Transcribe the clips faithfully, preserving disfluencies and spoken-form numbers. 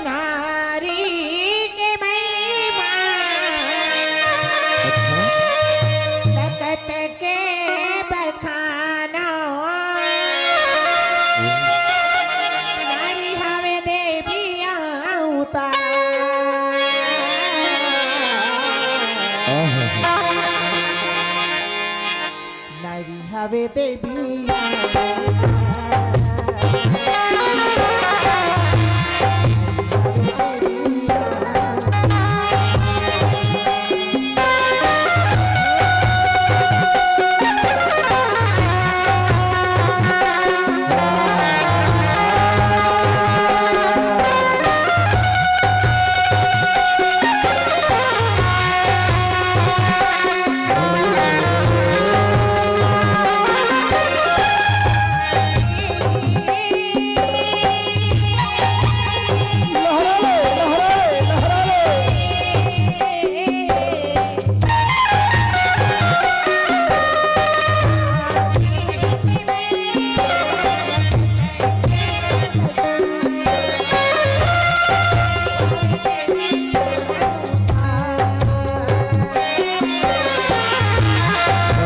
नारी के महिमा अच्छा। तकत के बखानो। नारी हवे देवी अवतार। आहा। नारी हवे देवी अवतार।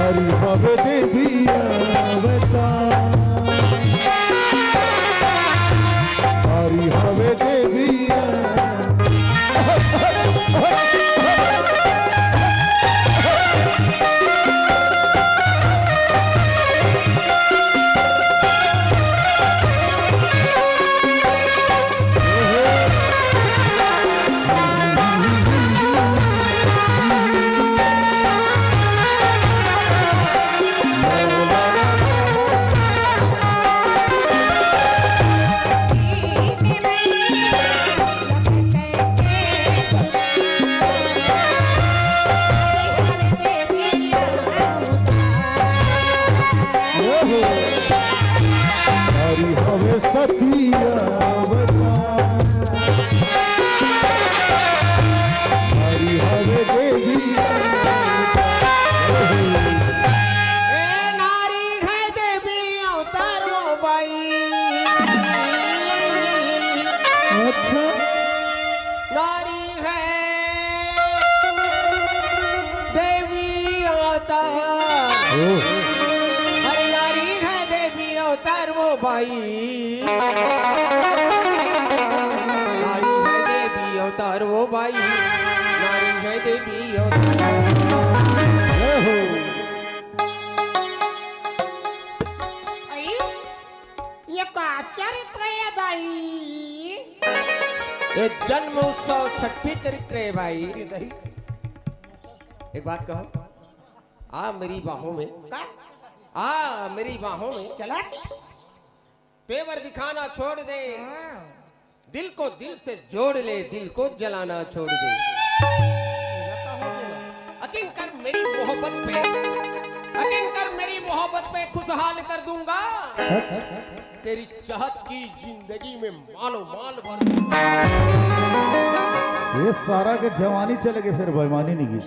हरि हवे देवी अवतार। हरि हवे देवी अवतार। हरि हवे सती अवतार। हरि हवे देवी अवतार। ए नारी है देवी अवतार वो बाई। अच्छा। नारी है देवी अवतार। ओ। अरे नारी है देवी अवतार वो बाई। नारी है देवी अवतार वो बाई। नारी है देवी अवतार। ओहो। आई? ये का चरित्र है दाई? ये जन्म उत्सव छठी चरित्र है भाई। ये दाई, एक बात कहो, आ मेरी बाहों में। का? आ मेरी बाहों में। चला। तेवर दिखाना छोड़ दे। हाँ। दिल को दिल से जोड़ ले, दिल को जलाना छोड़ दे। यकीन कर मेरी मोहब्बत पे, यकीन कर मेरी मोहब्बत पे खुशहाल कर दूंगा। तेरी चाहत की जिंदगी में मालो माल भर दूंगा। ये सारा के जवानी चले गए, फिर बेईमानी नहीं की।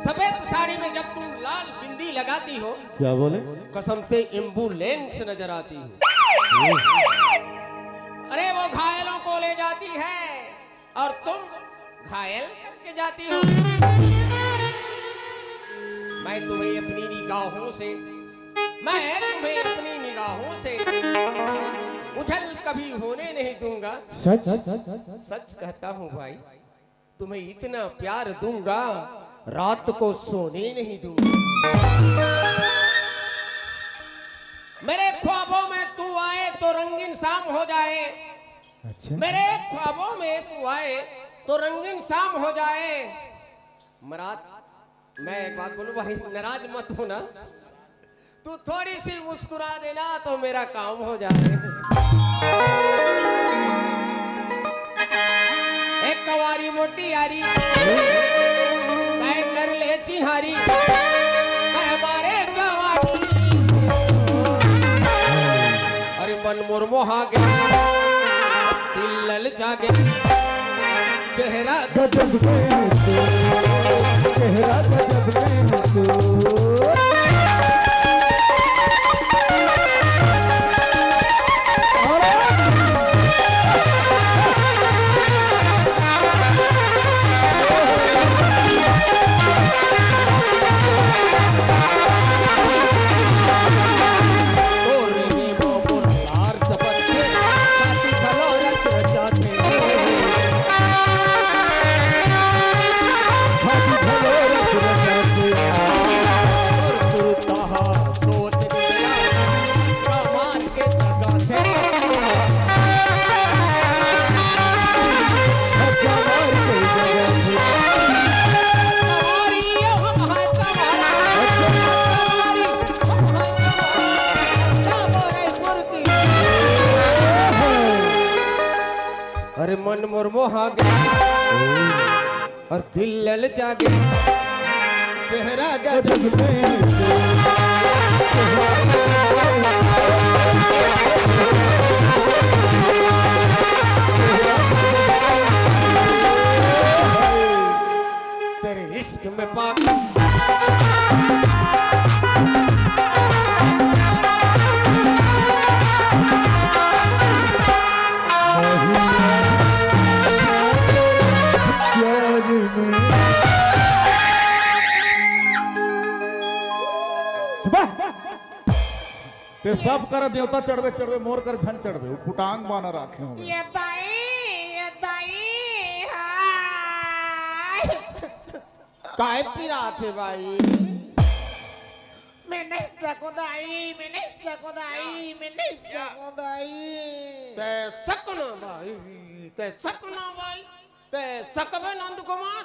सफेद साड़ी में जब तुम लाल बिंदी लगाती हो, क्या बोले? कसम से एम्बुलेंस नजर आती हो। अरे वो घायलों को ले जाती है और तुम घायल करके जाती हो। मैं तुम्हें अपनी निगाहों से, मैं तुम्हें अपनी निगाहों से उझल कभी होने नहीं दूंगा। सच? सच कहता हूँ भाई। तुम्हें इतना प्यार दूंगा, रात को सोने नहीं दूंगा। मेरे ख्वाबों में तू आए तो रंगीन शाम हो जाए। अच्छा। मेरे ख्वाबों में तू आए तो रंगीन शाम हो जाए। मराद, मैं एक बात बोलूं भाई, नाराज मत होना। तू थोड़ी सी मुस्कुरा देना तो मेरा काम हो जाए। एक कवारी मोटी यारी तय कर ले चिन्हारी, तय मारे कवारी। अरे मन मोर मोहा गे, दिल ललचा गे। चेहरा गजब के है तू, चेहरा गजब के है तू। मन मोर मोहा गे और खिलल जागे चेहरा गजब। तेरे इश्क में पागल। ते सब कर देवता चढ़बे, चढ़बे, मोर कर झन चढ़बे, वो फुटांग बाना राखे होंगे। ये दाई, ये दाई, हाय। काय पिरात हे भाई? मैं नहीं सकूं दाई, मैं नहीं सकूं दाई, मैं नहीं सकूं दाई। तै सक ना भाई, तै सक ना भाई, तै सकबे नंद कुमार।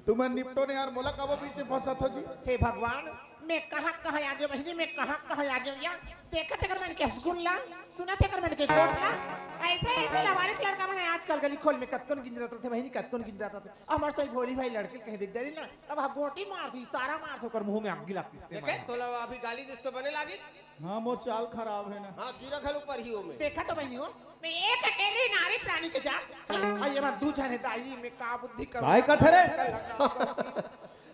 तुमन निपटो ने यार, मोला काबर बीच में फंसत हो जी? हे भगवान, मैं कहां कहां आ गेंव बहिनी, मैं कहां कहां आ गेंव या। देखत हे एकर मन के सगुन ला, सुनत हे एकर मन के गोठ ला। अइसे, अइसे लवारिस लड़का मन हे आजकल गली खोल में कतकोन गिंजरत रथे बहिनी, कतकोन गिंजरत रथे। हमर सही भोली भाई लड़की कहीं दिख डरी ना, तब हा गोटी मारथे, इशारा मारथे, ओकर मुंह में आगी लागतिस। देखे, तोला अभी गाली दिस तो बने लागिस? हां, मोर चाल खराब हे ना। हां, कीरा घलो परही ओमे। देखा तो बहिनी हो, मैं एक अकेली नारी प्राणी के जात। अउ ये मन दू झन हे दाई, मैं का बुद्धि करूं? काय कथे रे?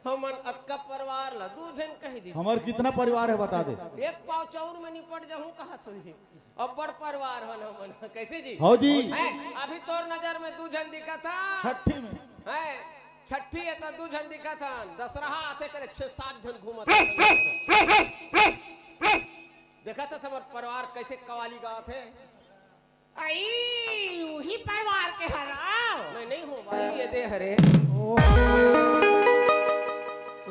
हमन अतका परिवार ला दू झन कहि दिस। हमर कितना परिवार हे, बता दे। एक पाव चाउर में निपट जाहूं कहत होही। अब्बड़ परिवार हो ना मन। कइसे जी? हव जी। हैं? अभी तोर नजर में दू झन दिखत हन। छट्ठी में। हैं? छट्ठी हे त दू झन दिखत हन। दसरहा आथे करे छह सात झन घूमत हन। देखत हस हमर परिवार कइसे कवाली गात हे। अई, उही परिवार के हरव। मैं नहीं हूं भाई, ये दे हरे।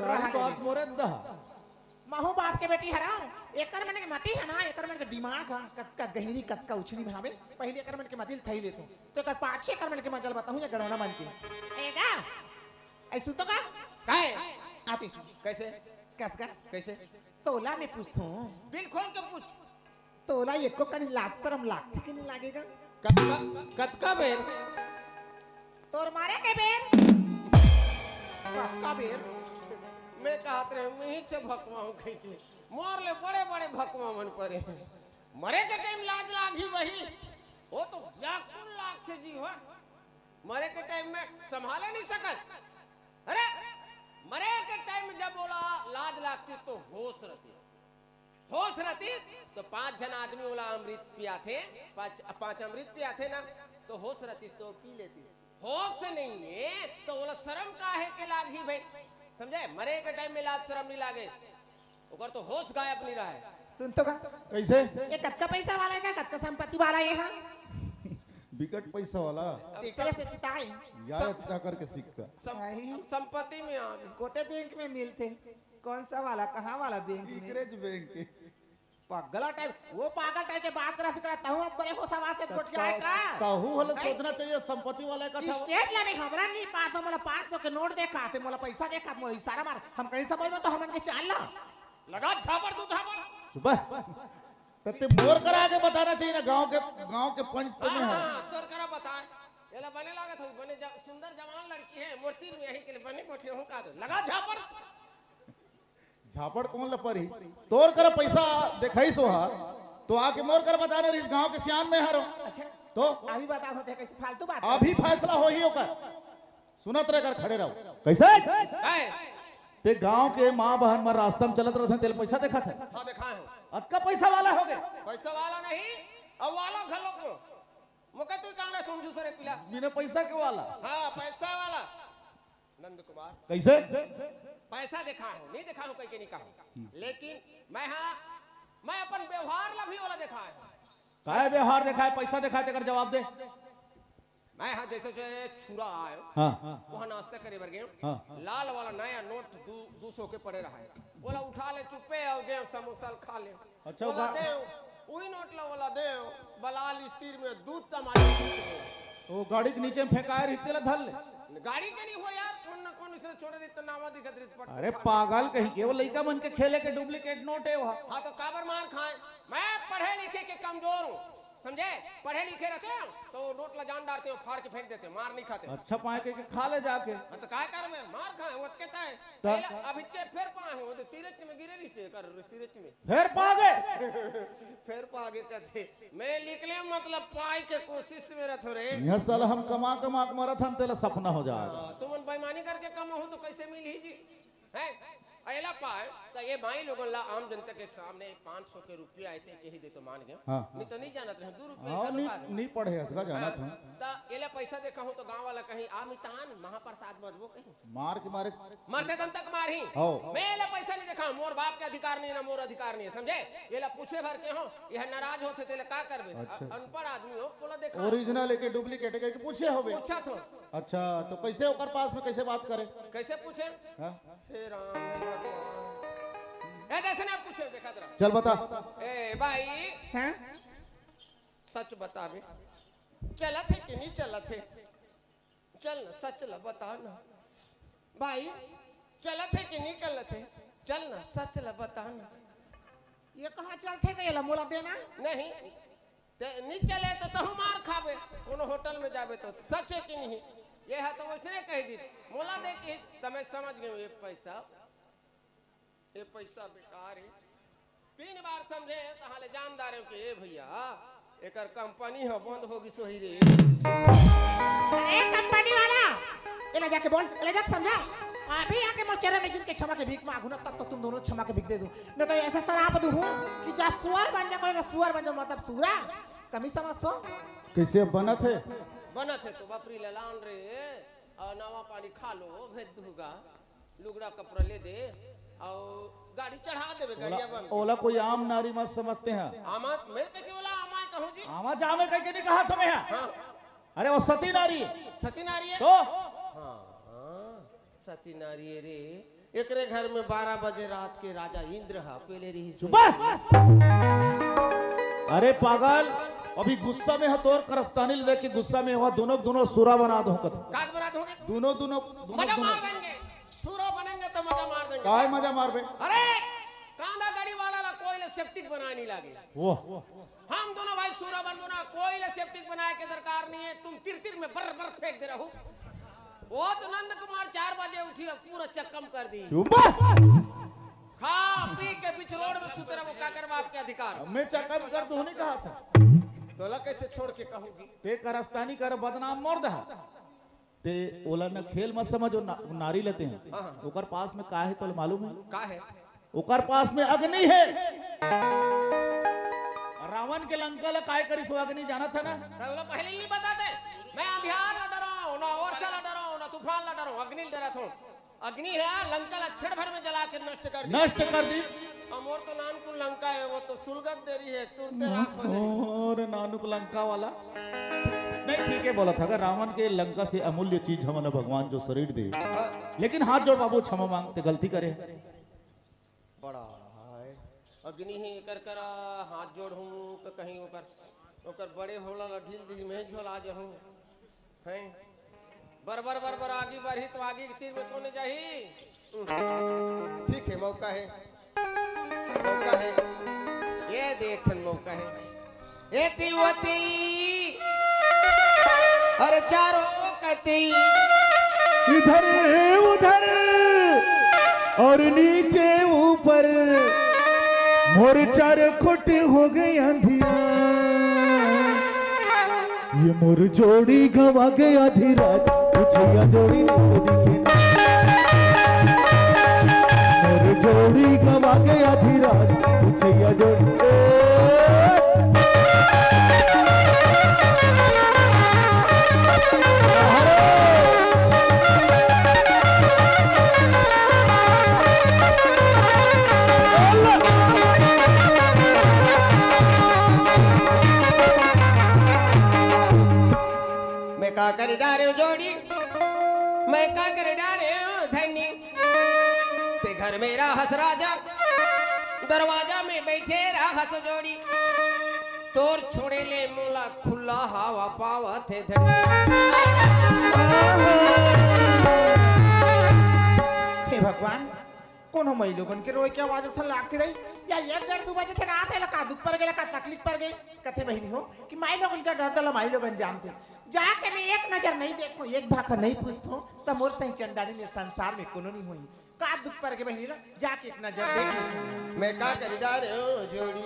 सारी बात मोरे दहा। महू बाप के बेटी हरव, एकर मन के मती हे ना, एकर मन के दिमाग ह, कतका गहिरी, कतका उछरी में हावे। पहिली एकर मन के मती ल थई लेथंव, त एकर पाछे एकर मन के मजा ल बताहूं या गड़ौना मन के। ए गा, अइसू तो का? काय? आते। कइसे? कस गा? कइसे? तोला मैं पूछथंव। दिल खोल के पूछ। तोला एको कनी लाज सरम लागथे कि नइ लागे गा? कतका, कतका बेर? तोर मरे के बेर। कतका बेर? मैं कहत रहेंव, मैं ही छे भकवा हूं कहिके। मोर ले बड़े-बड़े भकवा मन परे हे। मरे के टाइम लाज लागही बही। वो तो व्याकुल लागथे जी हो। मरे के टाइम में संभाले नइ सकस। अरे, मरे के टाइम में जब ओला लाज लागतिस तो होश रहतिस। होश रहतिस, त पांच झन आदमी ओला अमृत पियाथे, पांच, पांच अमृत पियाथे ना, त होश रहतिस त पी लेतिस। होश नइ हे, त ओला सरम काहे के लागही भाई? समझे? मरे के टाइम में लाज सरम नइ लागे, ओकर तो होश गायब नइ रहय। सुन तो का? कइसे? ये कतका पइसा वाला हे का? कतका संपत्ति वाला हे ये हा? बिकट पइसा वाला। अब तेकरे से पिताई। यार, सम-, अच्छा करके सिक्का। सम-, आई। संपत्ति में आ गए। कोते बैंक में मिलथे? कौन सा वाला, कहां वाला बैंक में? इकरेज बैंक के। पगला टाइप, वो पागल टाइप के बात करत, करत तहूं अब बड़े होश हवास से गोठियाए का? तहूं हले हैं? सोचना चाहिए, संपत्ति वाला का था वो। स्टेट ला नहीं, हमरा नहीं पास, मोला पांच सौ के नोट देखाथे, मोला पइसा देखाथे, मोला इशारा मार, हम कहीं समझ में तो हमन के चाल ला। लगा झापड़, तू झापड़। चुप है। त ते मोर करा आगे बताना चाहिए ना, गांव के, गांव के पंच तो हां, मैं हूं। हां, तोर करा बताए। एला बने लागत हो, बने ज-, सुंदर जवान लड़की हे, मोर तीर में यही के लिए बने गोठियाहूं का तो। लगा झापड़। झापड़ कोन ल परही? तोर करा पइसा देखाइस ओहा, तो आके मोर करा बताना रहिस, गांव के सियान मैं हरंव। अच्छा। तो? अभी बता सकथे, कइसे फालतू बात अभी करथे? फैसला होही ओकर। सुनत रह कर खड़े रहो। कइसे? काय? ते गांव के मां बहन मन रास्ता में चलत रहिथे, तेला पइसा देखाथे। हां, देखाए हंव। अतका पइसा वाला होगे। पइसा वाला नहीं, अउ वाला घलो को। मोके तू कांगड़ा समझू सरे पिला। बिना पइसा के वाला। हां, पइसा वाला। नंद कुमार। कइसे? पइसा देखाए हंव, नइ देखाए हंव कहिके नइ कहंव। लेकिन मैं हां, मैं अपन व्यवहार ला भी ओला देखाए हंव। काय व्यवहार देखाए, पइसा देखाए, तेकर जवाब दे। मैं हां जइसे जो ये छुरा आयो, हां। वहां नास्ता करे बर गेंव। हां। लाल वाला नया नोट दू, दू सौ के पड़े रहय। ओला उठा लेंव चुप्पे अउ गेंव समोसा ल खा लेंव। अच्छा, ओला गा- देंव, उही नोट ला ओला देंव, बलाल स्थिर में दूध तमारी। वो गाड़ी के नीचे में फेंकाए रहिस तेला धर ले। गाड़ी के नइ हो यार, कोन न कोन इसने छोड़े रहिस त नावा दिखत रहिस पट अरे पागल कहीं के, वो लइका मन के खेले के duplicate नोट हे वो। हां, तो काबर मार खाए? मैं पढ़े लिखे के कमजोर हंव। समझे? पढ़े लिखे रहते हो तो नोट ला जान डारते हो, फाड़ के फेंक देते हो, मार नहीं खाते हो। अच्छा पाए के, के खा ले जाके। हाँ, तो काय कर मैं मार खाए हूँ, अटके ताए। त- पहले अभी चे फेर पाए हूँ, तो तीरच में गिरे रही से कर, तीरच में। फेर पा गए। फेर पा गए कहते, मैं लिख ले मतलब पाए के कोशिश में रहत हो रे। यहाँ साला हम कमा कमा के मरत हन, तेला सपना हो जाएगा। हाँ, तुमन बेईमानी करके कमाहू तो कैसे मिलही जी? हैं? अइला पाए, त ये भाई लोगन ला आम जनता के सामने पाँच सौ के रुपया आए ते कही दे तो मान गए। हाँ, हाँ। नहीं तो नहीं जानत रहे, दो रुपया हाँ, इधर नहीं, उधर। नहीं पढ़े हस का जानत हाँ, हूँ। त एला पैसा देखा हूँ तो गाँव वाला कहीं, "आ मितान, महाप्रसाद मत वो कहीं।" मार के मारे। मरते दम तक मार ही। हो। मैं एला पैसा नहीं देखा, मोर बाप के अधिकार नहीं ना, मोर अधिकार नहीं है, समझे? एला पूछे भर के हो, यह नाराज होते तेला का करबे? अच्छा। अ-, अनपढ़ आदमी हो, बोला देखा। Original है कि duplicate है कि पूछे होबे? पूछा थो। अच्छा, तो कैसे ओकर पास में कैसे बात करे? कैसे पूछे? हाँ? हे राम, हे भगवान। ए, जैसे ना पूछे, देखा तेरा। चल बता। ए, भाई। हाँ? सच बता बे। चलत हे कि नहीं चलत हे? चल ना, सच ला बता ना। भाई, चलत हे कि नहीं चलत हे? चल ना, सच ला बता ना। ये कहाँ चलथे गए ला, मोला देना? नहीं। ते नहीं चले तो तहु मार खाबे, कोनो होटल में जाबे तो। सच है कि नहीं? ये है तो वैसने कह दिस, मोला दे कि त मैं समझ गए ये पैसा, ये पैसा बेकार है। तीन बार समझे तहाँ ले जानदार हो कि ए भैया, एकर कंपनी ह बंद हो गिस होही रे। अरे कंपनी वाला, एला जाके बोल, एला जाके समझा। अभी आके मोर चरण में गिर के क्षमा के भीख मांगू ना, तब तो तुम दोनों क्षमा के भीख दे दो। नहीं तो ऐसा सराप दूं हूँ कि जा सुअर बन जा, कोई ना सुअर बन जा, मतलब सूरा। कमी समझ तो। कैसे बनत है? बनत है तो बापरी ललान रे, और नवा पानी खा लो, भेज दूंगा, लुगड़ा कपड़ा ले दे, और गाड़ी चढ़ा देवे, गाड़िया बन। ओला कोई आम नारी मत समझते हैं। आमा, मैं कैसे बोला आमा कहूँ जी? आमा जामे कह के नहीं कहा था मैं। हाँ। अरे वो सती नारी। सती नारी है? तो? हाँ, हाँ। सती नारी है रे, एकरे घर में बारह बजे रात के राजा इंद्र हा, पहले रही सुन। चुप! अरे पागल, अभी गुस्सा में ह तोर करस्तानी ले देख के गुस्सा में हुआ, दोनों दोनों सुरा बना दो कत। काज बना दोगे? दोनों दोनों दोनों मजा दोनों। मार देंगे, सुरा बनेंगे तो मजा मार देंगे। काय मजा मारबे? अरे कांदा गड़ी वाला ला कोई ले सेप्टिक बनाए नहीं लागे। वो हम दोनों भाई सूरा बनबो ना, कोई ले सेप्टिक बनाए के दरकार नहीं है। तुम तिर तिर में बर बर फेंक दे रहो। वो तो नंद कुमार चार बजे उठी और पूरा चक्कम कर दी। चुप। खा पी के बीच रोड में सुते रहो, काकर बाप के अधिकार। मैं चक्कम कर दूं नहीं कहा था। तोला कैसे छोड़ के कहूंगी? ते करस्तानी कर बदनाम मोर दहा। ते ओला न खेल मत समझ, वो ना-, नारी लेते हैं। हाँ, हाँ, हाँ। ओकर पास में का है तोला मालूम है? का है? ओकर पास में अग्नि है। रावण के लंका ला काय करिस वो अग्नि जानत है ना? तो ओला पहले नहीं बताते। मैं अंधियार ला डराऊं, ना वर्षा ला डराऊं, ना तूफान ला डराऊं, अग्नि ला डरत हूँ। अग्नि है, लंका ला क्षण भर में जला के नष्ट कर दी। नष्ट कर दी। अमोर तो नानकुन लंका है, वो तो सुलगत दे रही है, तुरते राख हो जाए। और नानुक लंका वाला। नहीं, ठीक है बोला था, अगर रावण के लंका से अमूल्य चीज हमन ला भगवान जो शरीर दे, हाँ। लेकिन हाथ जोड़ बाबू, क्षमा मांग, ते गलती करे। बड़ा है। अग्नि ही एकर करा हाथ जोड़ हूँ तो कहीं ओकर, ओकर बड़े भोला ला ढील दी, मैं झोला जहूँ। हैं? बर बर बर बर आगी बरही तो आगी के तीर में कोने जाही? ठीक है, मौका है, मौका है, ये देखन मौका है। एती ओती, अरे चारों कती, इधर उधर और नीचे ऊपर, मोर चार खुट हो गए अंधिया। ये मोर जोड़ी गवा गया आधी रात, पूछिया जोड़ी नहीं तो दिखे ना। मोर जोड़ी गवा गया आधी रात, पूछिया जोड़ी। ए! मैं का कर डारे जोड़ी, मैं का कर डारे धनी। ते घर में रहस राजा, दरवाजा में बैठे रहस जोड़ी। तोर छोड़े ले मोला खुला हवा पावत हे धनी। हे भगवान, कोनो मई लोगन के रोए के आवाज असन लागत रही। या एक डेढ़ दू बजे थे रात हे ला, का दुख पर गे ला, का तकलीफ पर गे? कथे बहिनी हो कि माई लोगन के दर्द ला माई लोगन जानथे। जाके मैं एक नजर नहीं देखो, एक भाखा नहीं पूछतो, त मोर सही चंडाली ने संसार में कोनो नहीं होई। का दुख पर गे बहिनी ला, जाके एक नजर देख। मैं का करी डारे हो जोड़ी।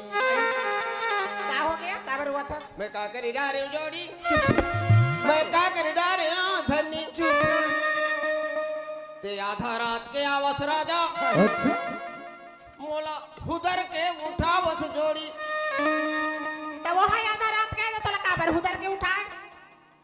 का हो गया? काबर हुआ था? मैं का करी डारे हो जोड़ी। मैं का करी डारे हो धनी। ते आधा रात के आवस राजा। अच्छा। मोला हुदर के उठावस जोड़ी। त वो हा आधा रात के, त तोला काबर हुदर के उठाए?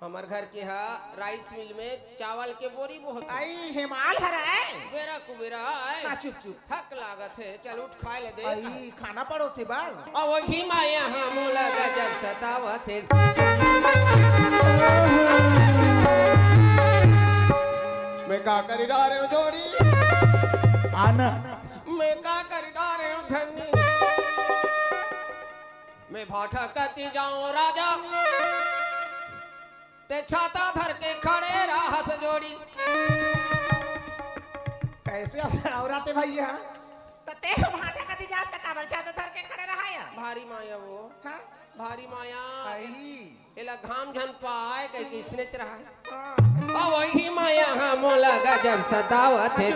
हमर घर के हा राइस मिल में चावल के बोरी बोहत हे। आई हेमाल हरय। बेरा कुबेरा आय। ना चुप चुप। थक लागत हे, चल उठ खाए ले दे। आई खाना पड़ोसे बर। अउ वही माया हा मोला गजब सतावत हे। मैं का करी डारे हो जोड़ी। आना। मैं का करी डारे हो धनी। मैं भाठा कती जाऊं राजा। ते छाता धर के खड़े रहस जोड़ी। कैसे औरत हे भैया? त ते ह भाठा कती जास त काबर छाता धर के खड़े रहा या? भारी माया वो। हाँ? भारी माया। आई। एला घाम झन पाए कहिके इसने च रहा। हाँ। अउ वही माया हा मोला गजब सतावत हे।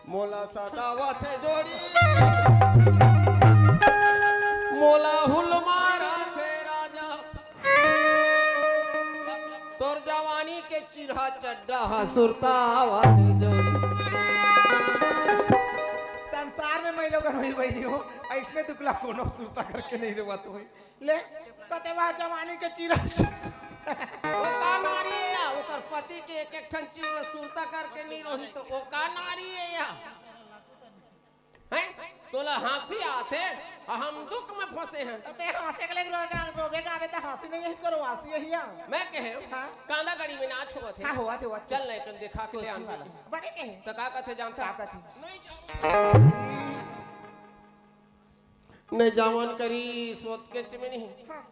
मोला सतावत हे जोड़ी। मोला हुल मारत हे राजा। तोर जवानी के चिरहा चड्डा हा सुरता आवत हे जोड़ी। संसार में मैं लोगन होई बहिनी हो, अइसने दुख ला कोनो सुरता करके नहीं रोवत होई। ले, कते वह जवानी के चिरहा। वो का नारी हे या? ओकर पति के एक एक ठन चीज ला सुरता करके नहीं रोही त वो का नारी हे या? हैं? तोला हंसी आथे, हम दुख में फंसे हैं। त ते हंसे के लगे रोबे गाबे त हंसी नहीं हे, करो हंसी हे या। मैं कहे, हाँ? कांदा गड़ी में नाच होवत हे। हाँ, होवत हे, होवत हे। चल ना, एकन देखा के ले आन। बने कहे। त का कथे जानता? का कथे? नहीं जाऊं। नहीं जावन करी सोच के च में नहीं। हाँ।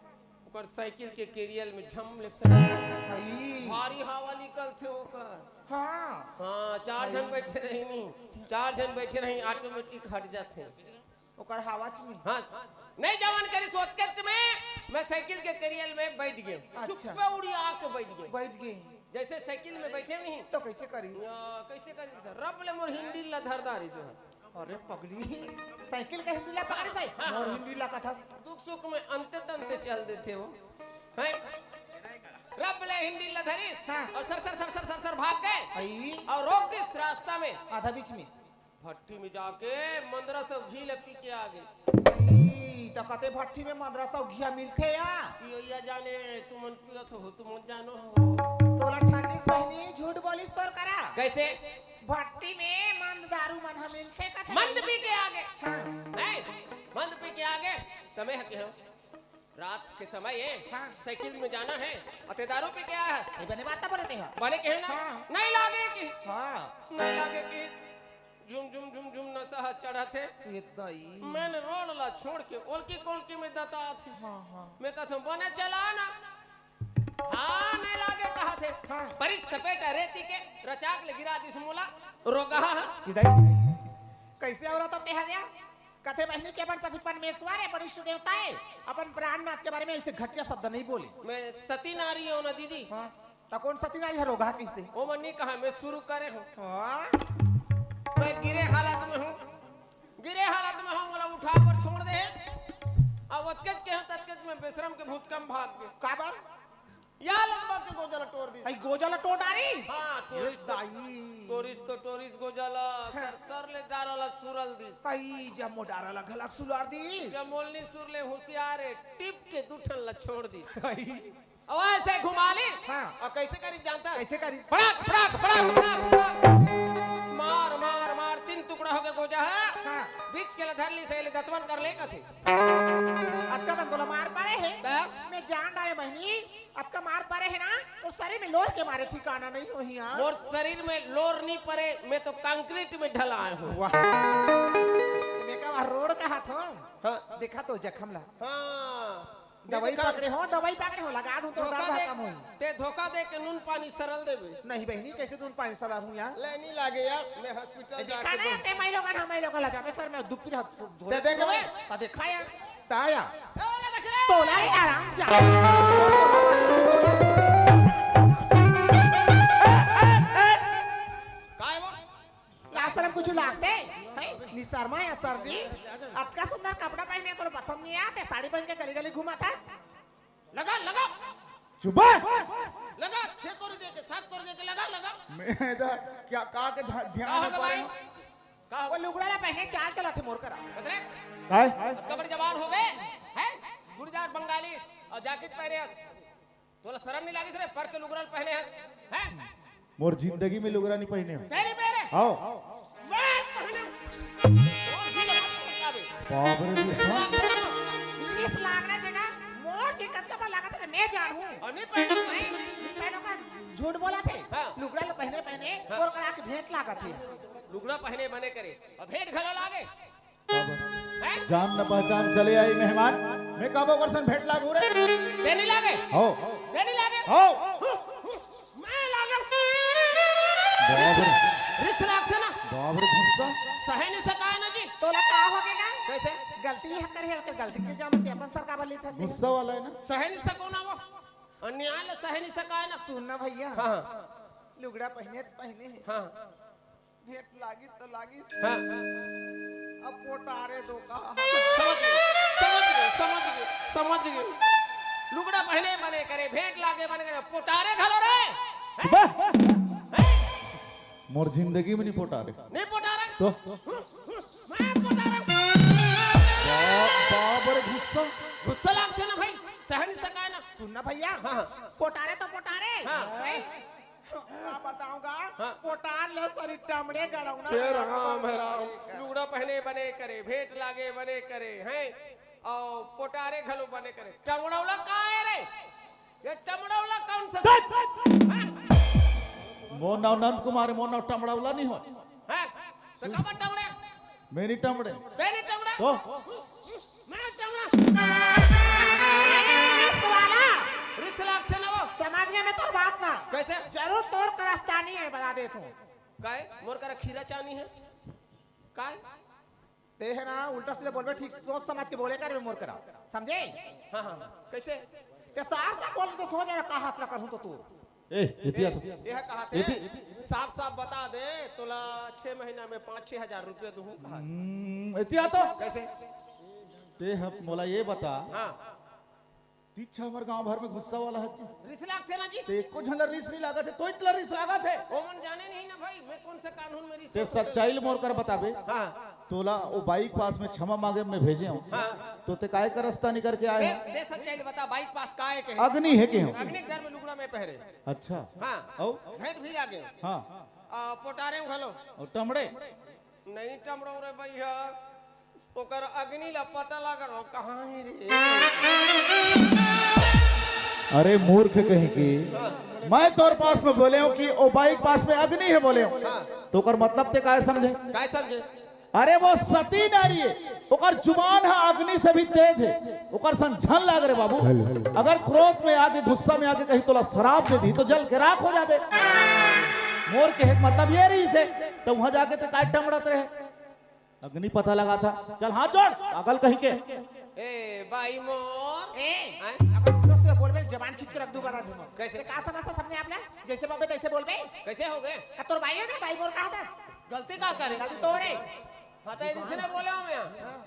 ओकर साइकिल के केरियल में झम ले पड़। भाई। भारी हवा निकलथे ओकर। हाँ। हाँ, चार झन बैठे रही नहीं, चार झन बैठे रही, ऑटोमेटिक हट जाथे। ओकर हवा च में। हाँ, नहीं जावन करी सोच के च में, मैं साइकिल के केरियल में बैठ गेंव। अच्छा। चुप्पे उड़िया के बैठ गेंव। बैठ गेंव। जैसे साइकिल में बैठे नहीं। त कैसे करी? या, कैसे करी? रब ले मोर हिंडी ला धर डारिस। अरे पगली, साइकिल के हिंडी ला पकड़िस हे? हाँ, मोर हाँ। हिंडी ला कथस। दुख सुख में अंते तंते चल देथे वो। हैं? रब ले हिंडी ला धरिस हाँ। अउ sir sir sir sir sir sir भाग गे। आई। अउ रोक दिस रास्ता में। आधा बीच में। भट्टी में जाके मंदरा सौ घी ले पी के आ गे। आई, त कते भट्टी में मंदरा सौ घिया मिलथे या? पियइया जाने, तुमन पियत हो, तुमन जानो हो। तोला ठगिस बहिनी, झूठ बोलिस तोर करा। कैसे? भट्टी में मंद दारू मन ह मिलथे कथे मंद भैया। पी के आ गे। हाँ। नहीं, मंद पी के आ गे, त मैं ह केहेंव, रात के समय हे, हाँ। साइकिल में जाना हे, अउ ते दारू पी के आए हस। ये बने बात बोले ते ह। बने कहे ना? हाँ। नहीं लागे कि? हाँ। नहीं लागे कि? झुम झुम झुम झुम नशा ह चढ़त हे। ये दाई। मैं रोड ला छोड़ के ओलकी कोलकी में दतात हे। हाँ, हाँ। मैं कहत हूँ, बने चला ना। हाँ, नहीं लागे कहत हे। हाँ। बड़ी सपेट रेती के रचाक ले गिरा दिस मोला, रोगहा। ये दाई, कैसे औरत तेहा या? कथे बहिनी के अपन पति परमेश्वर हे, वरिष्ठ देवता हे, अपन प्राणनाथ के बारे में ऐसे घटिया शब्द नहीं बोले। मैं सती नारी हूँ ना दीदी। हाँ, त कौन सती नारी हे रोगहा किसे? ओ मन नहीं कहा, मैं शुरू करे हूँ। हाँ? मैं गिरे हालत में हूँ, गिरे हालत में हूँ, मोला उठा बर छोड़ दे। अब अतकेच के हूँ, ततकेच में बेशरम के भूत कम भाग गे। काबर? या लंबा के गोजा ला टोर दिस। आई गोजा ला टोर डारिस? हाँ, ये टोरिस तो, दाई। टोरिस तो टोरिस गोजा ला, हाँ। सर, सर ले डारा ला सुरल दिस। आई जम्मो डारा ला घलक सुलार दिस। जब मोलनी सुर ले होशियार हे, टिप के दू ठन ला छोड़ दिस। आई। अब ऐसे घुमा लिस। हाँ। अउ कैसे करिस जानता? कैसे करिस? फड़ाक, फड़ाक, फड़ाक, फड़ाक, फड़ाक। मार, मार, मार, तीन टुकड़ा हो गे गोजा ह। हाँ। बीच के ला धर लिस, एले दतवन कर ले कथे। अतका बन तोला मार परे हे। त? मैं जान डारे बहिनी, अतका मार परे हे ना, तोर शरीर में लोर के मारे ठिकाना नहीं होही यार। मोर शरीर में लोर नहीं परे, मैं तो कंक्रीट में ढलाए हूँ। वाह। मैं का रोड कहत हूँ। हाँ। देखा तो जखम ला। हाँ। दवाई पकड़े हो, दवाई पकड़े हो, लगा दूं तो धोखा दर्द दे, कम होई। ते धोखा दे के नून पानी सरल देबे। नहीं बहिनी, कैसे नून पानी सरल हूं यार? ले नहीं लागे यार, मैं हॉस्पिटल ए, जाके देखा ना, देखूं। ते मैं लोगन, हम मैं लोगन ला जाबे सर, मैं दुपहिर हाथ धो ते देख बे। ता देखा यार, ता यार। ए, ले देख रे। तोला ही आराम जा। काय वो? लाज शरम कुछ लागथे? हैं? निसरमा या सर जी, अतका सुंदर कपड़ा पहने तोर पसंद नहीं आते, साड़ी पहन के गली गली घूमा था। लगा, लगा। चुप है। लगा, छह कोरी दे के, सात कोरी दे के, लगा, लगा। मैं इधर क्या, का के ध्या-, ध्यान का हो में गया पड़े भाई? हूँ। का हो वो गया? लुगड़ा ला पहने चाल चला थे मोर करा। बतरे? काय? अतका बड़े जवान हो गए, हैं? गुड़ीदार बंगाली और जैकेट पहने हस। तोला शरम नहीं लागिस रे, पर के लुगड़ा ला पहने हस, हैं? मोर जिंदगी में लुगड़ा नहीं पहने हो। तेरी मेरे। आओ। मैं पहने। और भी लगा के बता दे। बाप रे, रिस लाग ना। रिस लागना जगह मोर जे कतका बार लागत हे, मैं जानहूं। और नहीं पहने। नहीं, नहीं पहनो का झूठ बोलथे। हाँ। लुगड़ा ला पहने, पहने, हाँ। मोर करा के भेंट लागथे। लुगड़ा पहने बने करे, और भेंट घलो लागे। हैं? जान न पहचान चले आई मेहमान, मैं काबर ओकर सन भेंट लागू रे? ते नहीं लागे? हो। ते नहीं लागे? हो। मैं लागे। बाप रे। रिस लागथे ना। बाप रे, गुस्सा। सहे नहीं सकाय ना जी। तोला का हो गे गा? कैसे? गलती ही हकर हे, ओकर गलती के जाम ते अपन सर काबर लेथस ते? गुस्सा वाला है ना? सहे नहीं सको ना वो। अन्याय ला सहे नहीं सकाय ना। सुन ना भैया। हाँ, हाँ। लुगड़ा पहने त पहने हे। हाँ। भेंट लागी तो लागी। हाँ। अब पोटारे दो का। समझ गए, समझ गए, समझ गए, समझ गए। लुगड़ा पहने बने करे, भेंट लागे बने करे, पोटारे घलो रे। चुप है। हैं? मोर जिंदगी में नहीं पोटारे। नहीं पोटारे? तो? मैं पोटारे। बा-, बाप रे गुस्सा। गुस्सा लागथे ना भाई, सह नहीं सकाय ना। सुन ना भैया, हाँ, हाँ। पोटारे तो पोटारे। हाँ। हैं? का बताऊंगा? हाँ। पोटार ले सरी टमड़े गड़ौना। हे राम, हे राम, लुगड़ा पहने बने करे, भेंट लागे बने करे, हैं? और पोटारे घलो बने करे। टमड़ौला का है रे? ये टमड़ौला कौन सा? चुप! हाँ? मोर नाव नंद कुमार हे, मोर नाव टमड़ौला नहीं हो। हाँ? तो काबर टमड़े? मैं नहीं टमड़े। ते नहीं टमड़े? तो? मैं टमड़ा। ए, रिस वाला। रिस लागथे ना वो। समझ गया मैं तोर बात ना। कैसे? जरूर तोर करा चानी है, बता देत हूँ। काय? मोर करा खीरा चानी है। काय? ते है ना, उल्टा सीधा बोलबे, ठीक सोच समझ के बोले कर मोर करा। समझे? हाँ, हाँ, हाँ। कैसे? ते साफ साफ बोल के सोच ना, का हंसना करूँ तो तू। ए, एतिया तो। ए, यह कहा थे, एति- साफ साफ बता दे, तोला छह महीना में पाँच छह हजार रुपया दूँ कहा। हम्म, एतिया तो। कैसे? ते ह-, मोला ये बता। हाँ। तीछा हमर गांव भर में गुस्सा वाला है जी। रिस लागथे ना जी। ते एको झन ला रिस नहीं लागत हे, तो इतला रिस लागत हे। ओमन जाने नहीं ना भाई, मैं कौन से कानून में रिस ते लागत हे। सच्चाई ल मोर कर बताबे। हाँ। तोला वो बाइक पास में क्षमा मांगे में भेजे हूँ। हाँ। तो ते काय का रास्ता निकल के आए ते, हैं? ते सच्चाई ल बता, बाइक पास काय के है? अग्नि है के हूँ? अग्नि घर में लुगड़ा में पहरे। अच्छा। हाँ। औ? भेंट भी लागे। हाँ। आ, पोटारे में घलो। और टमड़े? नहीं टमड़ो रे भैया, ओकर अग्नि ला पता लगा, कहाँ है रे? अरे मूर्ख कहीं की, हाँ। मैं तोर पास में बोले हूँ कि ओ बाइक पास में अग्नि है बोले हूँ, हाँ। तो ओकर मतलब ते काय समझे? काय समझे? अरे वो सती नारी है, ओकर जुबान है अग्नि से भी तेज है, ओकर सन झन लाग रे बाबू। हेलो। अगर क्रोध में आके, गुस्सा में आके कहीं तोला श्राप दे दी तो जल के राख हो जाबे। मोर कहे के मतलब ये रहिस हे, तो वहां जाके ते काय टमड़त रहे? अग्नि पता लगा था। चल हाथ जोड़, पागल कहीं के। ए, बाई मोर। ए, हैं? अगर दोस्त से बोलबे, जबान खींच के रख दूं, बता दूं मैं। कैसे? ते का समझता सबने आपला? जैसे बोलबे, तैसे बोलबे। कैसे हो गए? का तोर बाई हो ना, बाई मोर कहा था? गलती का करे? गलती तोरे। हाँ, तो ऐसे ने बोले हो मैं।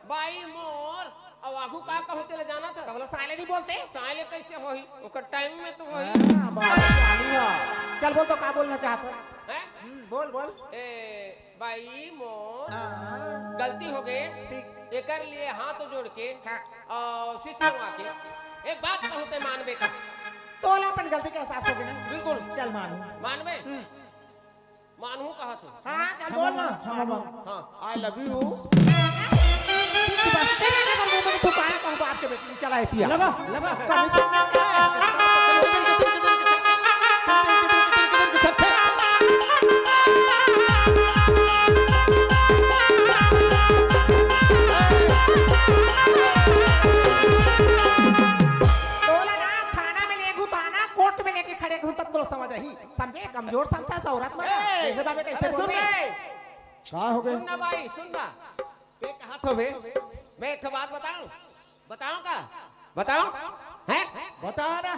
बाई मोर, अब आगू का कहूँ तेला जाना था? तो बोला, साले नहीं बोलते? साले कैसे होही? ओकर टाइम में तो होही। हाँ, बात चालू है। चल बोल तो का बोलना चाहता है? हैं? हम्म, बोल, बोल। ए, बाई मोर, हाँ। गलती हो गए। ठीक। एकर लिए हाथ जोड़ के हाँ। और शीश नवा के एक बात कहूँ ते मानबे का? तोला अपन गलती का एहसास हो गया ना? बिल्कुल। चल मानू। मानबे? हम्म। मानू कहा तू? हाँ, चल बोल ना। क्षमा मांग। हाँ, I love you। बस तेरे अगर मुंह में थुकाया तो बाप के बेटे चला है पिया। लगा, लगा। समझ सकते हैं। का हो गए? सुन ना भाई, सुन ना। ते कहा थो बे? मैं एक ठो बात बताऊं? बताऊं का? बताऊं? हैं? बता ना।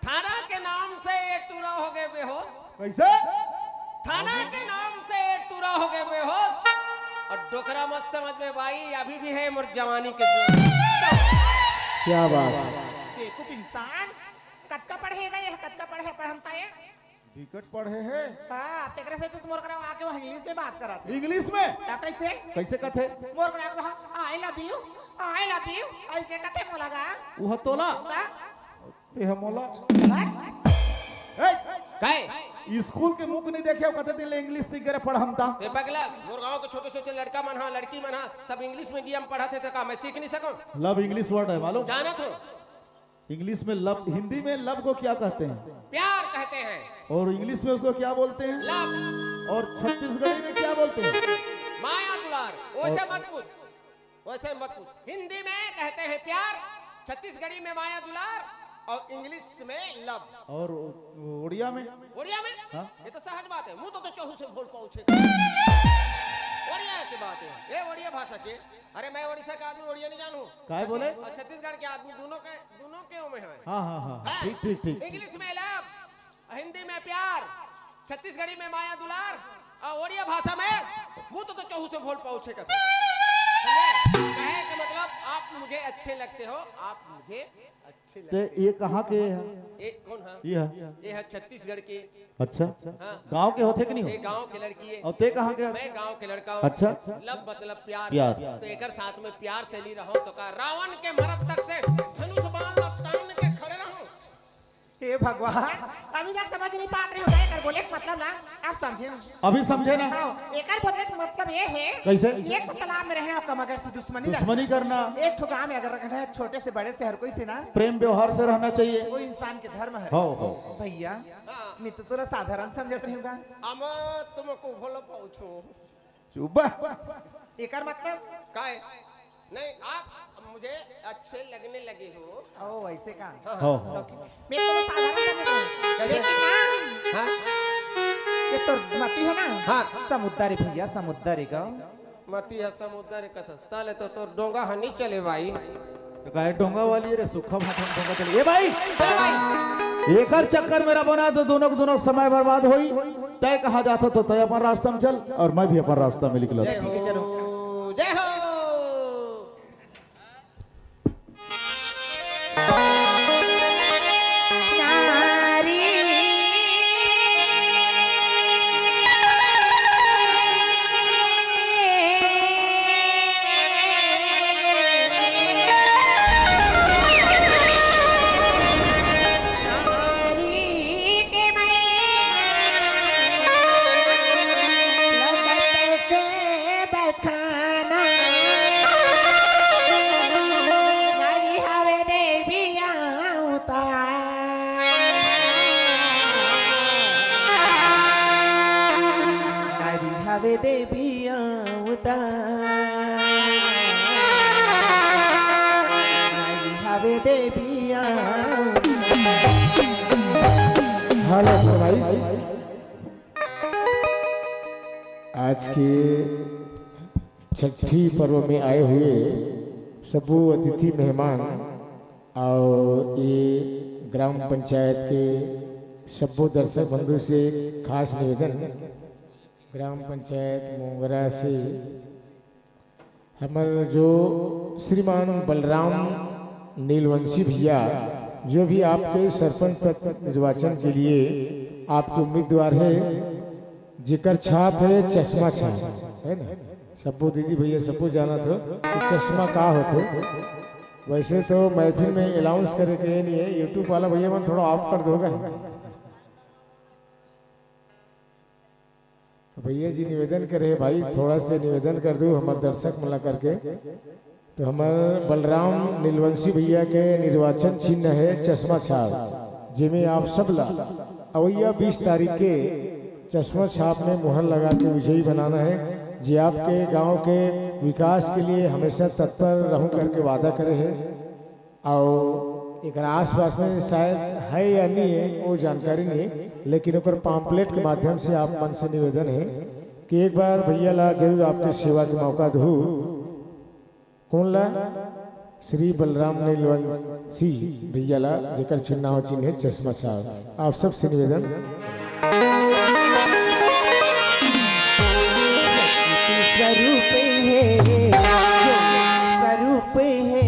थाना के नाम से ये टूरा हो गए बेहोश। कैसे? थाना के नाम से ये टूरा हो गए बेहोश। और डोकरा मत समझ में भाई, अभी भी है मोर जवानी के जोश। क्या बात है? बेवकूफ इंसान, कतका पढ़े हे गा ये, कतका पढ़े, पढ़मता ये? बिकट पढ़े हे। हाँ, तेकरे से तो मोर करा आके वो इंग्लिश में बात करत हे। इंग्लिश में? ता कैसे? कैसे कथे? मोर करा, "I love you, I love you", ऐसे कथे मोला गा। उह तोला? ता? तेह मोला? हट। ए! काय? स्कूल के मुख नहीं देखे, कते दिन ले इंग्लिश सीख गए पढ़मता। ते पगला, मोर गांव के छोटे छोटे लड़का मन हा, लड़की मन हा, सब इंग्लिश मीडियम पढ़त हे, त का मैं सीख नहीं सकूं? लव इंग्लिश वर्ड है मालूम? जानत हो? इंग्लिश में लव, हिंदी में लव को क्या कहते हैं? प्यार कहते हैं। और इंग्लिश में उसको क्या बोलते हैं? लव। और छत्तीसगढ़ी में क्या बोलते हैं? माया दुलार। वैसे और मत पूछ, वैसे मत पूछ। हिंदी में कहते हैं प्यार, छत्तीसगढ़ी में माया दुलार और इंग्लिश में लव। और उ-, उड़िया में? उड़िया में? हाँ। ये तो सहज बात है, मुंह तो, तो चहु से बोल पाऊ छे। उड़िया की बात है, ये उड़िया भाषा के। अरे मैं उड़ीसा का आदमी, उड़िया नहीं जानू। काय छत्तीस-, बोले? और छत्तीसगढ़ के आदमी दोनों के, दोनों के में है। हाँ, हाँ, हाँ, हाँ। ठीक, ठीक, ठीक, ठीक। इंग्लिश में लव, हिंदी में प्यार, छत्तीसगढ़ी में माया दुलार और उड़िया भाषा में मुंह तो, तो चहु से बोल पाऊ छे कथे। समझे? कहे के मतलब आप मुझे अच्छे लगते हो, आप मुझे अच्छे ते लगते हो। ये कहाँ के है? ये कौन है? ये है। ये है छत्तीसगढ़ के। अच्छा। हाँ। गांव के होथे कि नहीं हो? ये गांव के लड़की है। और ते कहाँ के? मैं गांव के लड़का हूँ। अच्छा। लव मतलब प्यार। प्यार। तो एकर साथ में प्यार से नहीं रहो तो का रावण के मरद तक से धनुष बाण लपटान के खड़े रहूं? हे भगवान, अभी तक समझ नहीं पात रहे हो, एकर बोले के मतलब ना, आप समझे ना। अभी समझे ना? हाँ, एकर बोले के मतलब ये है कैसे? कि एक ठो तालाब में रहना और कम अगर से दुश्मनी दुश्मनी रखना। करना। एक ठो गांव में अगर रहना है, छोटे से बड़े से हर कोई से ना। प्रेम व्यवहार से रहना चाहिए। वो इंसान के धर्म है। हो, हो। भैया, मैं तो तोला साधारण समझत रही हूँ। अब तुमको भोला पाऊ छो। चुप बा। एकर मतलब? काय? नहीं, आप मुझे अच्छे लगने लगे हो। ओ, वैसे का? हाँ, हो, हाँ। हो। मैं तो साधारण समझ रही हूँ। कैसे? लेकिन ना, हाँ? ये तो मती है ना? हाँ। समुद्र है भैया, समुद्र है गा। मती है समुद्र है कथा। ताले तो तोर डोंगा ह नहीं चले भाई। तो काहे डोंगा वाली रे, सूखा भाटा में डोंगा चले। ए भाई! एकर चक्कर में रबो ना तो दोनों के दोनों समय बर्बाद होई। तय कहाँ जात हो तो तय अपन रास्ता में चल और मैं भी अपन रास्ता में निकलत। जय हो, जय हो। हवे देवी अवतार, आई हवे देवी अवतार। हेलो, so guys, आज के छठी पर्व में आए हुए सब्बो अतिथि मेहमान और ये ग्राम पंचायत के सब्बो दर्शक बंधु से एक खास निवेदन, ग्राम पंचायत मोंगरा से हमर जो श्रीमान बलराम नीलवंशी भैया, जो भी आपके सरपंच पद निर्वाचन के लिए आपके उम्मीदवार है, जेकर छाप है चश्मा छाप, है ना? सब्बो दीदी भैया सब्बो जानत हो कि चश्मा का होथे। वैसे तो महफिल में अनाउंस करे के नहीं है, YouTube वाला भैया मन थोड़ा ऑफ कर दोगा। तो भैया जी निवेदन करे हे भाई, थोड़ा से निवेदन कर दू हमर दर्शक मन ला करके। तो हमर बलराम नीलवंशी भैया के निर्वाचन चिन्ह है चश्मा छाप, जेमे आप सब ला अवैया बीस तारीख के चश्मा छाप में मुहर लगा के विजयी बनाना है, जे आपके गांव के विकास के लिए हमेशा तत्पर रहूं करके वादा करे हे। और एकरा आसपास में शायद है या नहीं है, वो जानकारी नहीं है, लेकिन ओकर पम्पलेट के माध्यम से आप मन से निवेदन है कि एक बार भैया ला जरूर आपके सेवा के मौका दहू। कौन ला? श्री बलराम नीलवंशी भैया ला, जेकर चुनाव चिन्ह हे चश्मा साहब। आप सबसे निवेदन। स्वरूप हे, स्वरूप हे,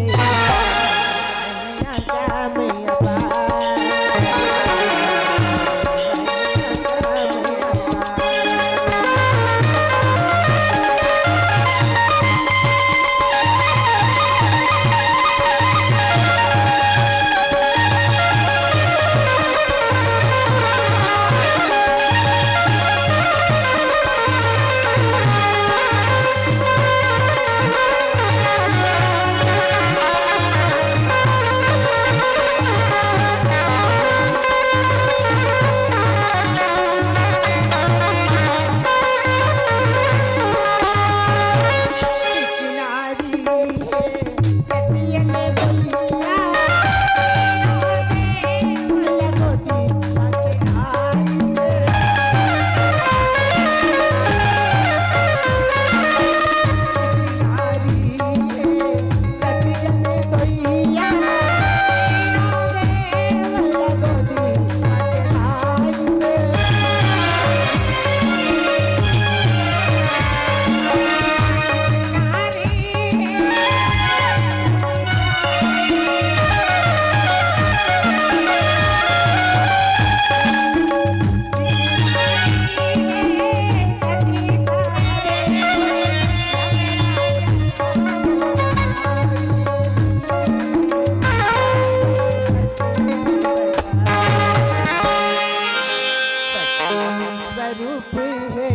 स्वरूप हे,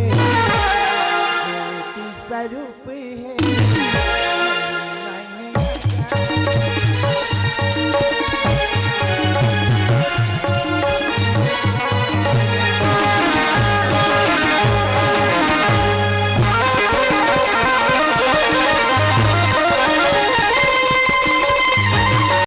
ज्योति स्वरूप हे।